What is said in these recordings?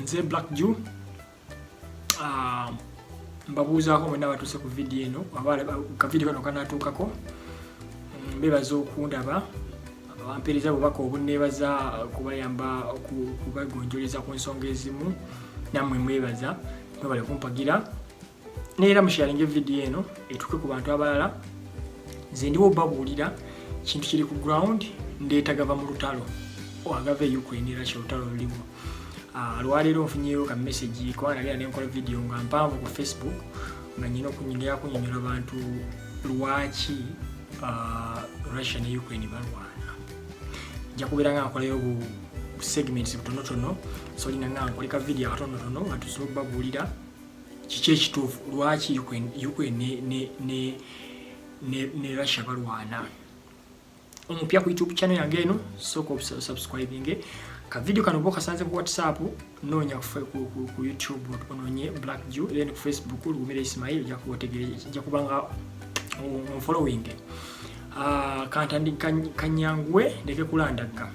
Nze Black Jew. Mbabuuzaako mwenna abatuuse ku vidiyo eno, ka vidiyo kano kanatuukako. Mbebaza okundaba, bampeereza bubaka obunneebaza kubayamba kubagonjoleza ku nsonga ezimu. Nammwe mwebaza, mwebale kumpagira. Neera musharinga evidiyo eno etuuke ku bantu abalala. Nze ndiwo babuulira kintu kiri ku ground, ndeeta gava mu lutalo agava e Ukraine. Era kyolutalo luliwo. Lwaleero nfunyeyo ka message, kubanga nagenda nenkola video nga mpanvu ku Facebook nga nyina okunyingira kunyonyola bantu lwaki Russia ne Ukraine balwana. Nja kubeera nga nkolayo bu segments butonotono, so lina nga nkoleka video akatonotono nga tusobola babuulira kiki ekituufu, lwaki Ukraine ne Russia balwana. Omupya ku YouTube channel yange eno, sooka subscribing. Ka video kano bwoka kasanze ku WhatsApp, noonya ku YouTube onoonye Black Jew, then ku Facebook Lugumira Ismail, ojja kubategeera, ojja kubanga following. Kanyanguwe ndeke kulandagga.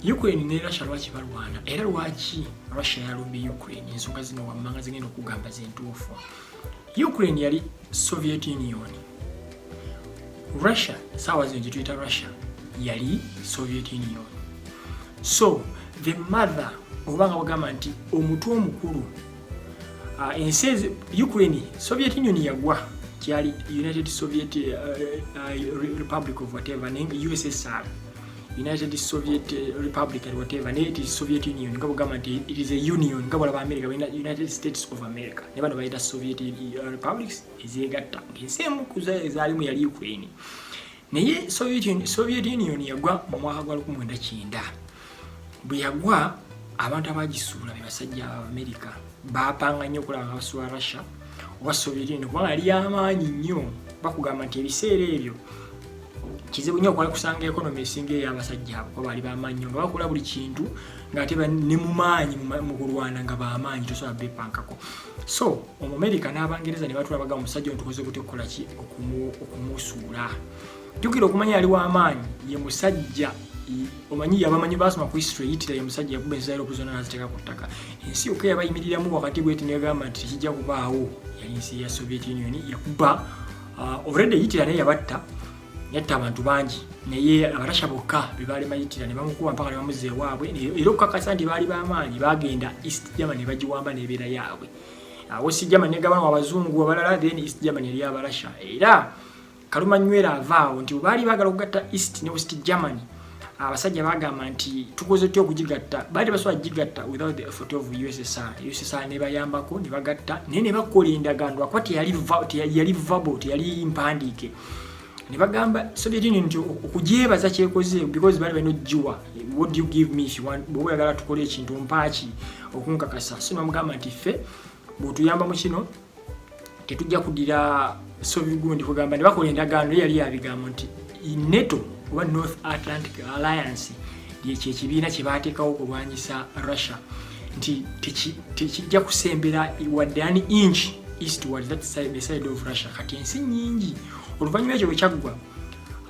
Ukraine ne Russia lwaki balwana, era lwaki Russia yalumbye Ukraine? Ensonga zino wammanga zigenda okugamba zentuufu. Ukraine yali Soviet Union. Russia saawa zino gyetuyita Russia yali Soviet Union. So the mother, oba nga bagamba nti omutwe omukulu, ensi Ukraine, Soviet Union yagwa, kyali United Soviet Republic of whatever, naye USSR, United Soviet Republic and whatever, naye it is Soviet Union. Nga bugamba nti it is a union, nga bwalaba America balina United States of America, ne bano bayita Soviet Republics ezegatta, ng'ensi emu ezaalimu yali Ukraine. Naye Soviet Union yagwa mu mwaka gwa 1990. Bwe yagwa, abantu abagisuula be basajja Abamerika. Bapanga nnyo okulaba nga basuula Russia oba Soviet Union, kubanga yali yamaanyi nnyo. Bakugamba nti ebiseera ebyo kizibu nnyo okwali kusanga economy esinga ey'abasajja abo, kuba baali bamaanyi nnyo nga bakola buli kintu, ng'ate ne mu maanyi mu kulwana nga bamaanyi, tosobola bepankako. So Omumerika n'Abangereza ne batula, bagamba, "Omusajja ono tukoze gute okukola ki okumusuula?" Jjukira, okumanya yali w'amaanyi, ye musajja omanyi yabamanyi basoma ku history, Hitler ye musajja yakuba ensi za Europe zonna n'aziteeka ku ttaka. Ensi yokka yabayimiriramu wakati bweti negamba nti tekijja kubaawo yali nsi ya Soviet Union. Yakuba already Hitler naye yabatta, yatta abantu bangi, naye Abarasha bokka bebalema Hitler ne bamukuba mpaka ne bamuzza ewaabwe. Era okukakasa nti baali b'amaanyi, bagenda East Germany ne bagiwamba n'ebeera yaabwe. West Germany negabanwa abazungu abalala, then East Germany eri Abarasha. Era kalumanywera avaawo nti baali baagala okugatta East ne West Germany. Abasajja bagamba nti tukoze tutya okugigatta? Baali basobola gigatta without the effort of USSR. USSR ne bayambako ne bagatta, naye ne bakola endagaano, lwakuba teyali verbal, teyali mpandiike. Ne bagamba Soviet Union nti okugyebaza kyekoze, because baali balina ogiwa, "What do you give me if you want? Bw'oba oyagala tukole ekintu, mpaaki okunkakasa?" So nebamugamba nti ffe bw'otuyamba mu kino, tetujja kuddira Soviet. Kugamba ne bakola endagaano ye yali yabigambo nti NATO oba North Atlantic Alliance, lyekyo ekibiina kye baateekawo okulwanyisa Russia, nti tekijja kusembera wadde an inch eastward, that side, the side of Russia. Kati ensi nyingi oluvannyuma ekyo bwe kyaggwa,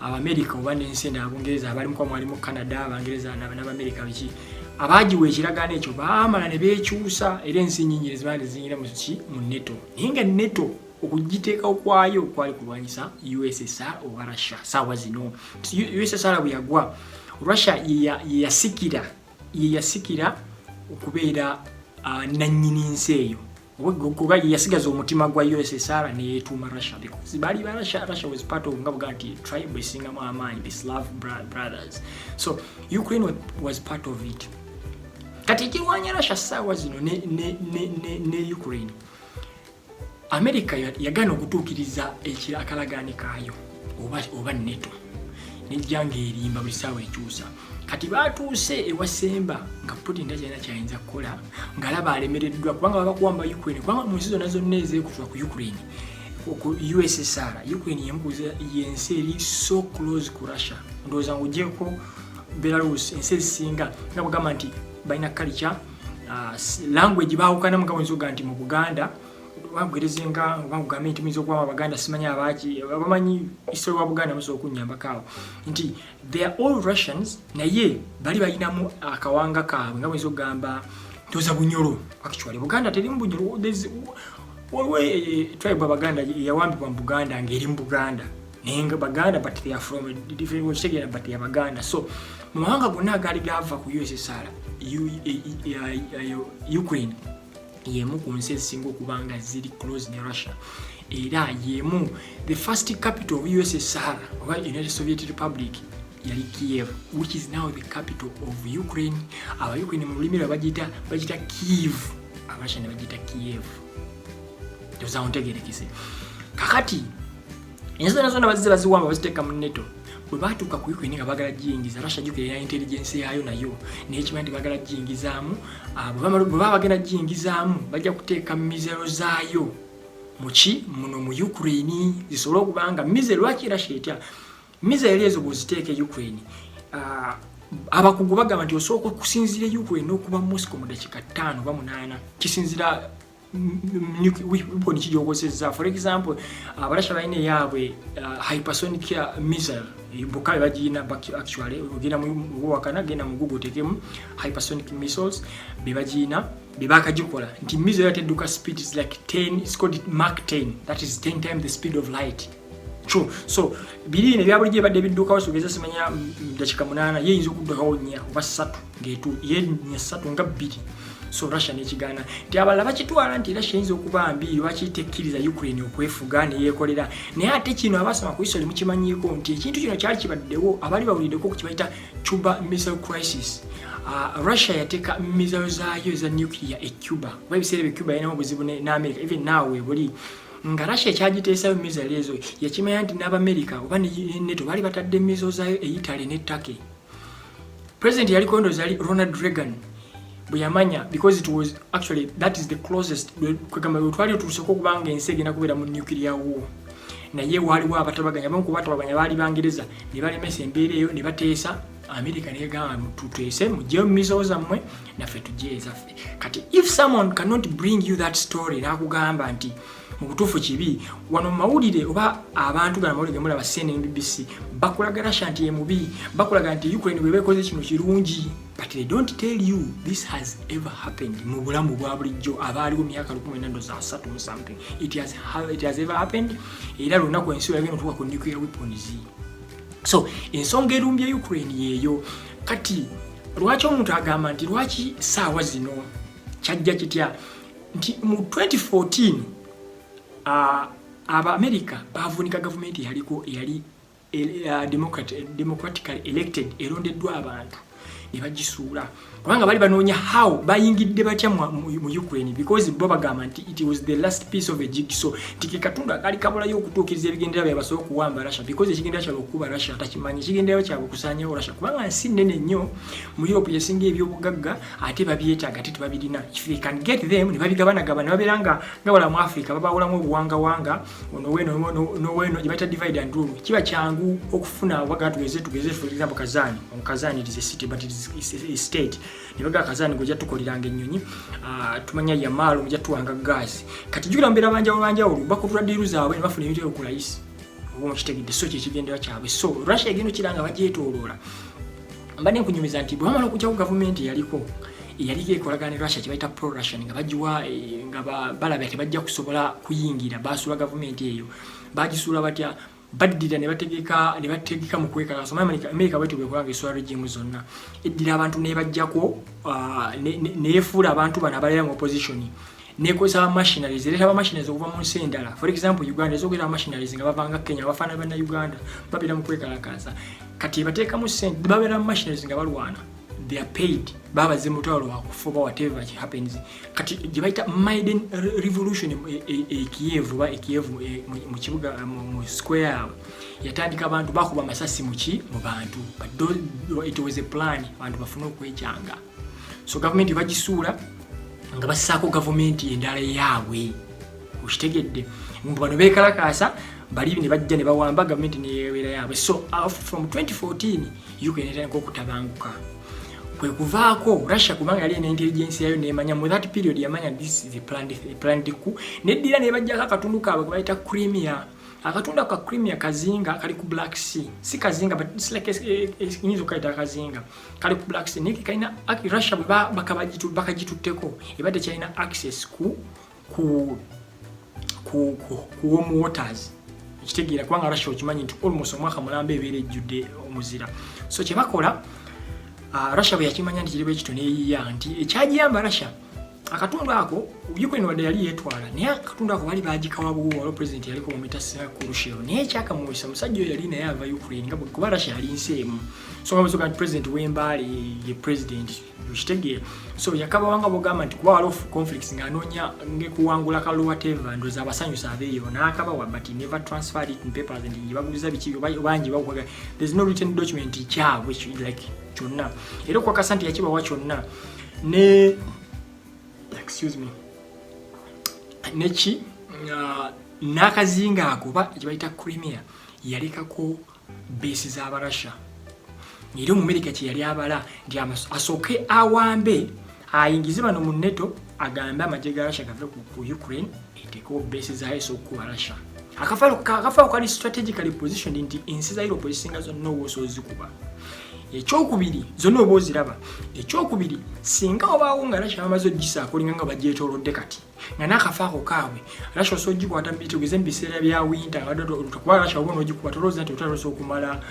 Abamerika oba n'ensi endala, Abungereza abalimu, kuba mwalimu Canada, Abangereza n'Abamerika, biki abaagiwa ekiragaano ekyo, baamala ne beekyusa, era ensi nyingi nezibala neziyingira mu ki, mu NATO. Naye nga NATO okugiteekawo kwayo kwali kulwanyisa USSR oba Russia saawa zino. USSR bwe yagwa, Russia ye yasikira okubeera nannyini nsi eyo, kuba ye yasigaza omutima gwa USSR neyetuuma Russia, because baali ba Russia. Russia was part of, nga buga nti tribe esingamu amaanyi, the Slav brothers. So Ukraine was part of it. Kati ekirwanya Russia saawa zino ne Ukraine, America yagaana okutuukiriza akalagaane kaayo oba NATO, nejja ngaerimba buli saawa ekyusa. Kati batuuse ewasemba nga Putin takyalina kyayinza kukola, ng'alaba alemereddwa, kubanga baba kuwamba Ukraine, kubanga mu nsi zonna zonna ezeekutula ku Ukraine, ku USSR, Ukraine yemukuza yensi eri so close ku Russia. Ndowooza ngaogyeko Belarus, ensi ezisinga nga bwegamba nti balina culture, language bawukana, nga bwenzoga nti mu Buganda Oba nkugerezenga, oba nkugambe nti muyinza okuba Abaganda, simanyi abaki abamanyi history wa Buganda, musobola okunyambako awo nti they are all Russians, naye bali balinamu akawanga kaabwe, nga buyinza okugamba ntoza Bunyoro. Actually, Buganda terimu Bunyoro. Waliwo tribe Abaganda eyawambibwa mu Buganda ng'eri mu Buganda, naye nga Baganda, but they are from different, okitegeera, but they are Baganda. So mu mawanga gonna agaali gava ku USSR, Ukraine yemu ku nsi ezisinga okuba nga ziri close ne Russia, era yemu the first capital of USSR oba United Soviet Republic yali Kiev, which is now the capital of Ukraine. Aba Ukraine mu lulimi lwe bagiyita Kiev, Abarussia ne bagiyita Kiev. Tozaawo ntegerekese. Kakati ensi zonna zonna bazze baziwamba, baziteeka mu NATO. Bwe batuuka ku Ukraine nga bagala giyingiza, Russia jukira ya intelligence yaayo nayo naye kimanyi nti bagala giyingizaamu. Bwe baba bagenda giyingizaamu, bajja kuteeka missile zaayo muki muno mu Ukraine, zisobole okuba nga missile. Lwaki Russia etya missile ezo? Bwoziteeka e Ukraine, abakugu bagamba nti osooka okusinziira e Ukraine n'okuba Moscow mu dakiika 5 oba 8, kisinziira weapon ki gyokozesezza. For example, Abarasha balina eyaabwe hypersonic missile bokka be bagiyina. Actually, ogenda muwakana, genda mu Google, otekemu hypersonic missiles, be bagiyina, be bakagikola nti missile yatedduka speed is like 10, it's called Mach 10, that is 10 times the speed of light. True. So biri bino ebya bulijjo ebadde biddukawo, sogeza simanya dakiika 8, ye eyinza okuddukawo 4 oba 3 ng'etu ye 4, 3 nga 2. So Russia nekigaana nti abalala bakitwala nti Russia eyinza okuba mbi, lwaki tekkiriza Ukraine okwefuga neyeekolera? Naye ate kino abasoma ku history mukimanyiiko nti ekintu kino kyali kibaddewo, abali bawuliddeko kibayita Cuba Missile Crisis. Russia yateeka missile zaayo eza nuclear e Cuba, kuba ebiseera ebyo Cuba yalinamu obuzibu ne America. Even now webuli nga Russia ekyagiteesayo missile ezo, yakimanya nti n'Abamerika oba ne NATO baali batadde missile zaayo e Italy ne Turkey. President yaliko ndowooza yali Ronald Reagan. Bwe yamanya, because it was actually, that is the closest, kwegamba bwe twali tuluseko okubanga ensi egenda kubeera mu nuclear war, naye waaliwo abatabaganya. Abamu ku batabaganya baali Bangereza, ne balemesa embeera eyo, ne bateesa. America negamba, "Tuteese, mugyeyo missile zammwe, naffe tugye ezaffe." Kati if someone cannot bring you that story n'akugamba nti mu butuufu kibi, wano mu mawulire oba abantu gana mawulire gemulaba, CNN, BBC, bakulaga Russia nti ye mubi, bakulaga nti Ukraine bweba ekoze kino kirungi, but they don't tell you this has ever happened mu bulamu bwa bulijjo abaaliwo myaka 1930 something. It has ever happened, era lunaku ensi yagenda otuuka ku nuclear weapons. So ensonga erumbye Ukraine yeeyo. Kati lwaki omuntu agamba nti lwaki saawa zino kyajja kitya? Nti mu 2014 Abamerika bavunika gavumenti eyaliko, eyali democratically elected, erondeddwa abantu, ne bagisuula kubanga bali banoonya how bayingidde batya mu Ukraine, because bo bagamba nti it was the last piece of a jigsaw, nti ke katundu akaali kabulayo okutuukiriza ebigendera byabwe basobole okuwamba Russia, because ekigendera kyabwe okukuba Russia takimanyi, ekigendera kyabwe okusaanyawo Russia, kubanga nsi nnene nnyo mu Europe, yasinga ebyobugagga, ate babyetaaga, ate tebabirina. If they can get them, ne babigabanagabana, ne babeera nga wala mu Africa babawulamu obuwangawanga, ono weno noweno, gye bayita divide and rule, kiba kyangu okufuna. Waga tugeze for example Kazan. Kazan, it is a city, but it is a state. Ne baga Kazan, gojja tukoleranga ennyonyi, tumanya Yamal mujja tuwanga gas. Kati jjukira mbeera banjawulo, bakutula deal zaabwe ne bafuna ebintu ebyo ku layisi, oba omukitegedde. So kyekigendera kyabwe. So Russia egenda okiranga bagyetooloola. Mbadde nkunyumiza nti bwe bamala okujjako gavumenti eyaliko ekolagana ne Russia, kyebayita pro Russian, nga bagiwa nga balaba tebajja kusobola kuyingira, basuula gavumenti eyo. Bagisuula batya? Baddira ne bategeka mu kwekalakasa. Amerika bwetyo bwekola nga eswala regime zonna, eddira abantu nebajjako, neyefuula abantu bano abalera mu opposition, nekozesa abamachineries, ereeta abamachineries okuva mu nsi endala. For example, Uganda ezogerera abamachineries nga bavanga Kenya, bafaana Bannayuganda, babeera mu kwekalakasa. Kati ebateekamu sente, babeera mu machineries nga balwana, they are paid, babaze mutwalo wakufa oba whatever happens. Kati gye bayita Maidan Revolution e Kiev, oba e Kiev mu kibuga, mu square awo yatandika, abantu bakuba amasasi muki mu bantu, but it was a plan abantu bafune okwekyanga. So gavumenti bagisuula nga bassaako gavumenti endala yaabwe, okitegedde? Bano bekalakasa bali ne bajja ne bawamba gavumenti neyebeera yaabwe. So from 2014 Ukraine etandika okutabanguka. Kwe kuvaako Russia, kubanga yali ena intelligence yayo nemanya mu that period, yamanya this is a planned coup. Neddira nebajjako akatundu kaabwe kebayita Crimea. Akatundu ako ka Crimea kazinga kali ku Black Sea, si kazinga but it's like nyinza okukayita akazinga kali ku Black Sea, naye kalina Russia bwe bakagitutteko ebadde kyalina access ku warm waters, ekitegeera, kubanga Russia okimanyi nti almost omwaka mulamba ebeera ejjudde omuzira. So kyebakola, Russia bwe yakimanya nti kiri bwe kityo, neyiya nti ekyagiyamba Russia akatundu ako, Ukraine wadde yali yeetwala, naye akatundu ako baali bagikawa buwo. Waliwo president yaliko bamuyita Khrushchev, naye ekyakamuwisa omusajja oyo yali naye ava Ukraine, nga kuba Russia yali nsi emu. So nga busoga nti president w'embaale ye president, okitegeera? So yakabawanga bwogamba nti kuba waliwo conflicts ng'anoonya ngekuwangula kalulu, whatever, ndowooza abasanyusa abeeyo n'akabawa, but he never transferred it in papers nti baguliza biki oba bangi bakuwaga. There's no written document kyabwe like kyonna era okwakasa nti yakibawa kyonna ne, excuse me, neki n'akazinga ako oba kyebayita Crimea yalekako base z'Abarussia. Era Omumerika kye yali abala nti asooke awambe ayingize bano mu NATO, agambe amagye ga Russia gave ku Ukraine, eteekewo base zaayo esookukuba Russia. Akafo kali strategically positioned nti ensi za Europe ezisinga zonna oba osoozikuba. Ekyokubiri, zonna oba oziraba. Ekyokubiri, singa obaawo nga Russia bamaze ogisaako, olinga nga bagyetoolodde kati nga n'akafo ako kaabwe, Russia osobola ogikwata tugeze mu biseera bya winter, kuba Russia oba onogikuba tolowooza nti otwala osobola okumala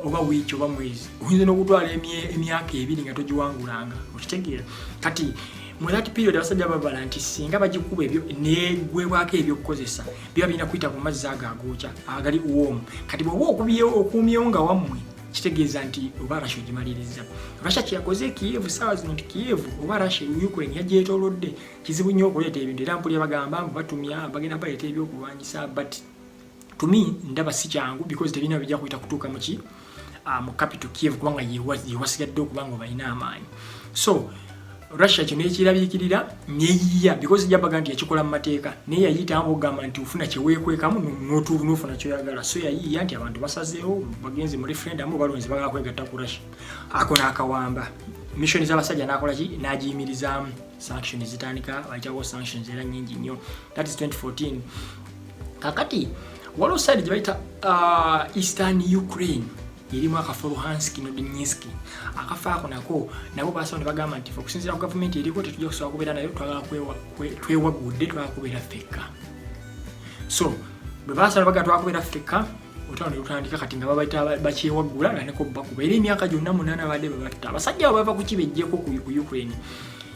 oba wiiki oba mwezi, oyinza n'okutwala emyaka 2 nga togiwangulanga, okitegeera? Kati mu that period abasajja babala nti singa bagikuba ebyo negwebwako ebyokukozesa biba birina kuyita ku mazzi ago agookya agali warm. Kati bw'oba okubyewo okuumyewo nga wammwe, kitegeeza nti oba Russia ogimaliriza. Russia kyeyakoze Kiev saawa zino nti Kiev oba Russia, Ukraine yagyetoolodde, kizibu nnyo okuleeta ebintu. Era mpulira bagamba mbu batumya bagenda baleeta ebyokulwanyisa, but to me ndaba si kyangu because tebirina bijja kuyita kutuuka muki mu capital Kiev, kubanga yewasigadde okuba nga balina amaanyi. So Russia kino ekirabikirira neyiya because jabaga nti yakikola mu mateeka, naye yayita okugamba nti ofuna kyeweekwekamu nofuna kyoyagala. So yayiya nti abantu basazeewo, bagenze mu referendum, balonze, bagala kwegatta ku Russia. Ako n'akawamba mission z'abasajja n'akola ki, n'agiyimirizaamu. Sanction zitandika, bayitako sanctions era nyingi nnyo. That is 2014. Kakati waliwo side gye bayita Eastern Ukraine, erimu akafo Luhansk ne Donetsk. Akafo ako nako nabo basawo ne bagamba nti fe okusinziira ku gavumenti eriko tetujja kusobola kubeera nayo, twagala twewagudde, twagala kubeera ffekka. So bwe basala baga twagala kubeera ffekka, olutalo ne lutandika. Kati nga babaita bakyewaggula nga neko bakuba era emyaka gyonna 8 babadde babatta. Abasajja abo bava ku kibejjeko ku Ukraine.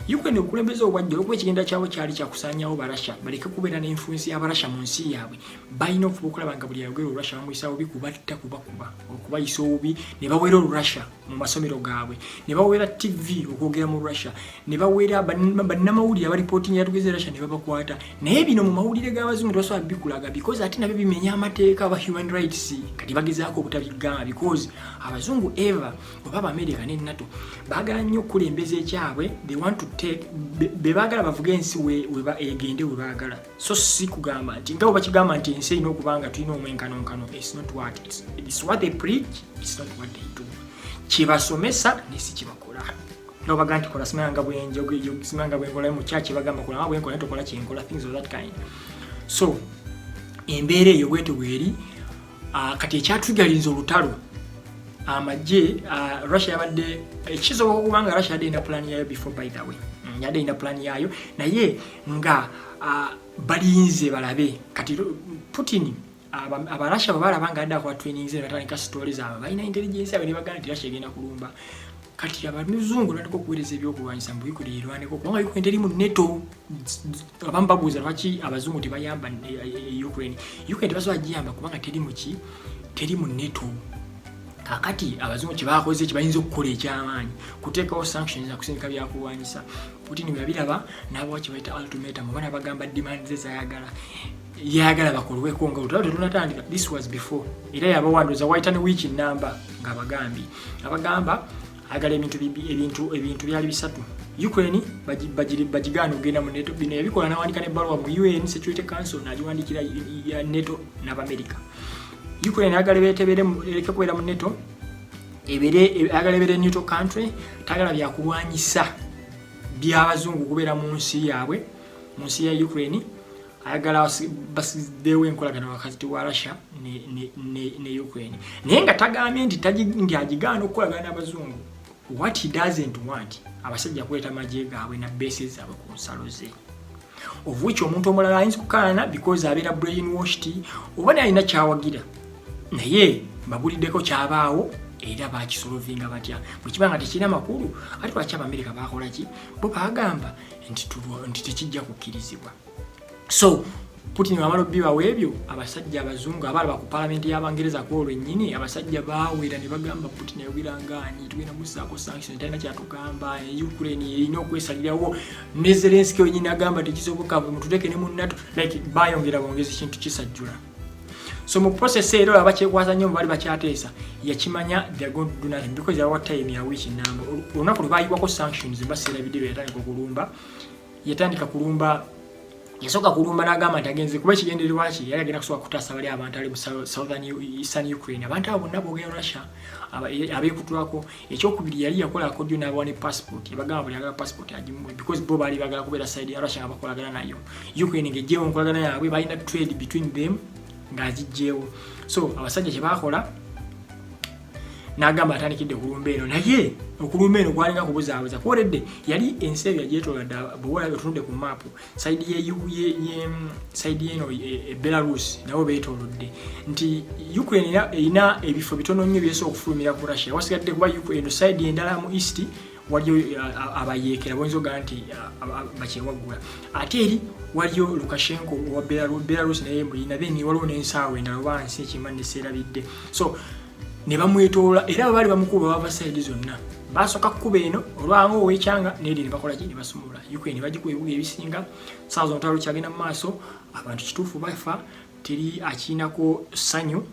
Ukraine obukulembeze obwajja, olwokuba ekigenda kyabwe kyali kyakusaanyawo Barasha, baleke kubeera n'enfunsi y'Abarasha mu nsi yaabwe, balina okufuba okulaba nga buli ayogera Olurasha bamuyisa bubi, kubatta, kubakuba, okubayisa obubi, ne bawera Olurasha mu masomero gaabwe, ne bawera TV okwogera mu Russia, ne bawera bannamawulire abaripootinga yatugeze Russia ne babakwata. Naye bino mu mawulire g'abazungu tebasobola bikulaga because ate nabyo bimenya amateeka aba human rights. Kati bagezaako obutabigamba because abazungu eva oba Abamerika ne NATO baagala nnyo okukulembeza ekyabwe. They want to take be baagala bavuge ensi egende we baagala. So si kugamba nti nga bwe bakigamba nti ensi erina okuba nga tulina omwenkanonkano. It's not what it's what they preach, it's not what they do. Kyebasomesa ne si kyebakola. Nga baga nti kola simanga bwenjo simanga bwenkola mu church, bagamba kola nga bwenkola, tokola kyenkola, things of that kind. So embeera eyo bwetyo bweri. Kati ekyatugalinza olutalo, amagye Russia yabadde ekisoboka okuba nga Russia yadde erina plan yayo before, by the way. Yadde erina plan yayo, naye nga balinze balabe. Kati Putin Abarussia bwe balaba nga adde akola trainings ne batandika story zaabwe, balina intelligence yaabwe, ne bagamba nti Russia egenda kulumba. Kati abamuzungu batandika okuweereza ebyokulwanyisa mbu Ukraine erwaneko, kubanga Ukraine teri mu NATO. Abamu babuuza lwaki abazungu tebayamba Ukraine. Ukraine tebasobola giyamba kubanga teri muki, teri mu NATO. Kakati abazungu kyebakoze, kyebayinza okukola ekyamaanyi, kuteekawo sanctions nakusindika byakulwanyisa. Putin bwe yabiraba n'abawa kyebayita ultimatum, oba nabagamba demand ze zayagala, yayagala bakolweko nga olutalo telunatandika. This was before, era yabawanduza waita ne wiiki namba ng'abagambye, abagamba ayagala ebintu ebintu byali bisatu: Ukraine bagigaana okugenda mu NATO. Bino yabikola nawandika nebbaluwa mu UN Security Council, nagiwandikira ya NATO n'Abamerika. Ukraine ayagala ereke kubeera mu NATO. Ebeere, ayagala ebeere neutral country. Tayagala byakulwanyisa byabazungu kubeera mu nsi yaabwe, mu nsi ya Ukraine. Ayagala basiddewo enkolagana wakati wa Russia ne Ukraine, naye nga tagambye nti agigaana okukolagana n'abazungu. What he doesn't want, abasajja kuleeta magye gaabwe na base zaabwe ku nsalo ze, of which omuntu omulala ayinza kukaana because abeera brainwashed oba naye alina kyawagira. Naye babuliddeko kyabaawo era bakisolovinga batya? Bwekiba nga tekirina makulu, ate lwaki Abamerika bakola ki? Bo bagamba nti tekijja kukkirizibwa. So Putin wamala obbibawo ebyo, abasajja abazungu abalaba ku palamenti y'Abangereza ku olwo ennyini, abasajja baawera ne bagamba, "Putin ayogera ngaani? Tugenda musaako sanction, talina kyatugamba. Ukraine erina okwesalirawo." Ne Zelenski wenyini agamba, "Tekisoboka, mutuleke ne mu NATO." Like bayongera bongezi kintu kisajjula. So mu process era olaba bakyekwasa nnyo, bali bakyateesa, yakimanya they are going to do nothing because yawa time ya wiiki namba. Olunaku lwe bayiwako sanctions, mbaseerabidde lwe yatandika okulumba. Yatandika kulumba, yasooka kulumba n'agamba nti agenze kuba ekigendererwa kye yali agenda kusobola kutaasa bali abantu ali mu southern, eastern Ukraine, abantu abo bonna boogera Russia abeekutulako. Ekyokubiri, yali yakola akodyo n'abawa ne passport, yabagamba buli agala passport agimuwe, because bo baali bagala kubeera side ya Russia nga bakolagana nayo. Ukraine ng'ejjeewo enkolagana yaabwe, balina trade between them, ng'agijjeewo. So abasajja kye baakola, n'agamba atandikidde okulumba eno, naye okulumba eno kwalinga kubuzaabuza kuwoledde. Yali ensi eyo yagyetooladde. Bwewala otunudde ku maapu, side ye side yeno e Belarus nabo beetoolodde nti Ukraine erina ebifo bitono nnyo byesobola okufulumira ku Russia. Wasigadde kuba eno side endala mu east waliyo abayeekera, boyinza ogamba nti bakyewaggula, ate eri waliyo Lukashenko owa Belarus naye mulina. Then waliwo n'ensaawa endala oba nsi ekima neseerabidde. So ne bamwetoola era baali bamukuba bava side zonna. Basooka kukuba eno olwanga owekyanga neri ne bakola ki? Ne basumula Ukraine, bagikuba ebibuga ebisinga. Saawa zino olutalo lukyagenda mu maaso, abantu kituufu bafa, teri akiinako ssanyu,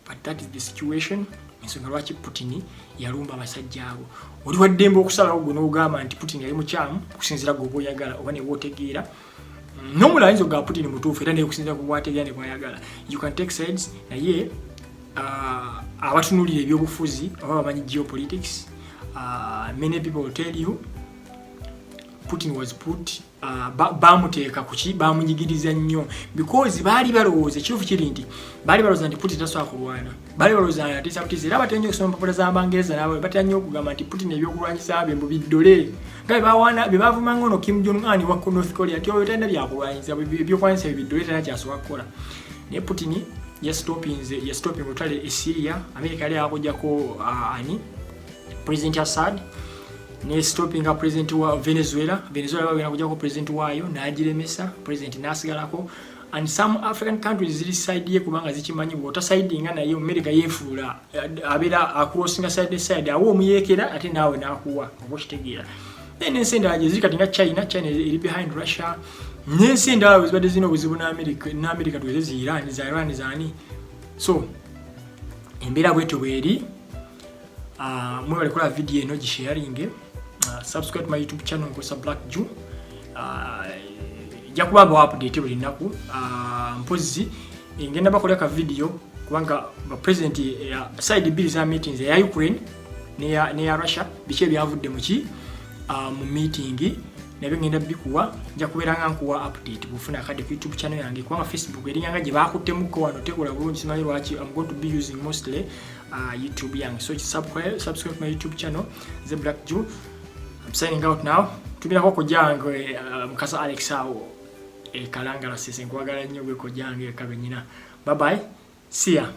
but that is the situation. Ensonga lwaki Putin yalumba abasajja abo, oli waddembe okusalawo gwe n'ogamba nti Putin yali mukyamu okusinziira gwe oba oyagala oba nebwotegeera. N'omulala ayinza okugamba Putin mutuufu era naye okusinziira ku bwategeera ne bwayagala. You can take sides, naye abatunulira ebyobufuzi oba bamanyi geopolitics, many people will tell you Putin was put, bamuteeka kuki, bamunyigiriza nnyo because baali balowooza, ekituufu kiri nti baali balowooza nti Putin tasobola kulwana. Baali balowooza nti atiisa butiisa, era batera nnyo okusoma empapula z'Abangereza nabo batera nnyo okugamba nti Putin ebyokulwanyisa bye mbu biddole, nga bebawaana be bavumanga ono Kim Jong Un wa North Korea nti oyo talina byakulwanyisa, ebyokulwanyisa bye biddole, talina kyasobola kukola. Naye Putin yastopinze olutalo e Syria. America yali akujjako ani, President Assad, ne stopinga president wa Venezuela. Venezuela bagenda kujjako president waayo, n'agiremesa, president n'asigalako. And some African countries ziri side ye kubanga zikimanyi bw'otasidinga naye, America yeefuula abeera acrossinga side side, awo omuyeekera ate naawe n'akuwa oba okitegeera. Then ensi endala gye ziri kati nga China, China eri behind Russia, n'ensi endala bwe zibadde zirina obuzibu n'America, tugeze zi Iran, za Iran zaani. So embeera bwetyo bweri. Mwebale kola video eno, gisharinge, subscribe to my YouTube channel, Nkosa Black Jew. Nja kuba mbawa update buli nnaku. Mpozi ngenda bakolera ka video kubanga ba president side bbiri za meetings, eya Ukraine neya Russia, biki ebyavudde muki mu meeting, nabyo ngenda bikuwa. Nja kubeera nga nkuwa update bwofuna akadde ku YouTube channel yange, kubanga Facebook eringanga gye bakuttemuko wano tekola bulungi, simanyi lwaki. I'm going to be using mostly YouTube yange, so subscribe to my YouTube channel, The Black Jew. I'm signing out now. Tumirako kojange Mukasa Alex awo e Kalangala Sese. Nkwagala nnyo gwe kojange kabenyina. Bye bye, see ya.